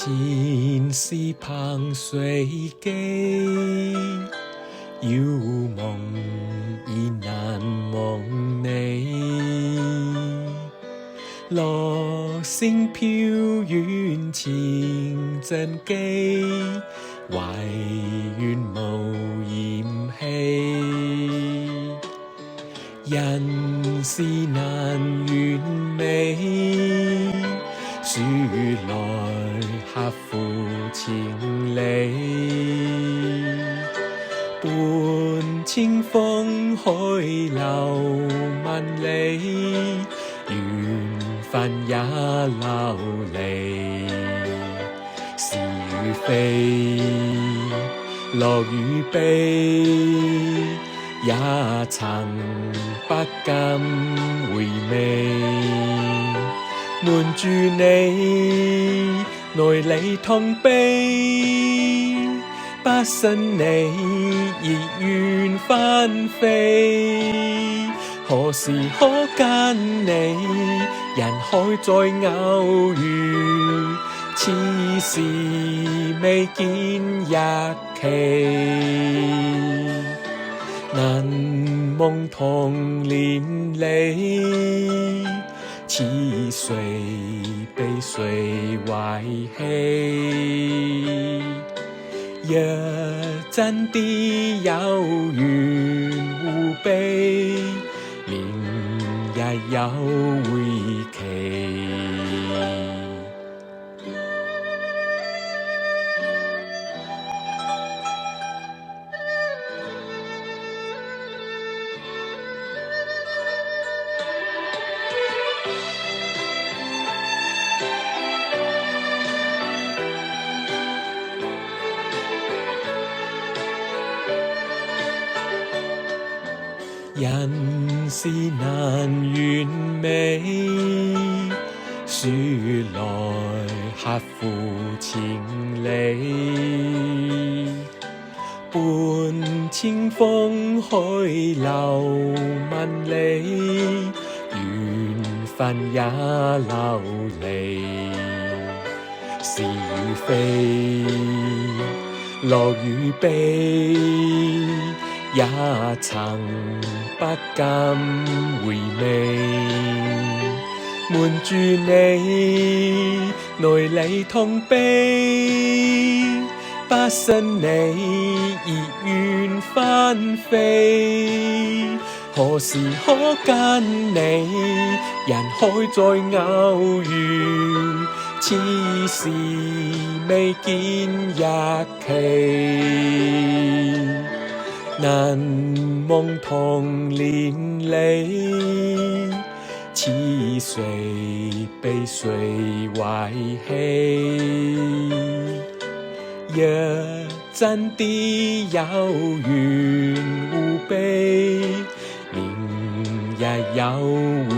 前是彭水記，有夢亦難忘你。樂星飄遠情真機，唯願無嫌棄。人事難完美，說來合乎情理。伴清風海流萬里，緣分也流離。是與非，樂與悲，也曾不禁回味。瞞住你，內裏痛悲，不信你亦願翻飛。何時可跟你人海再偶遇？此時未見日期，難忘童年里，似誰被誰遺棄？若真的有緣互悲，明日有會期。人事難完美，說來合乎情理。伴清風海流萬里，緣分也流離。是與非，樂與悲，也曾不禁回味。瞞住你，內裏痛悲，不信你亦願翻飛。何時可跟你人海再偶遇？此時未見日期，難忘童年里，似誰被誰遺棄？若真的有緣互悲，明日有會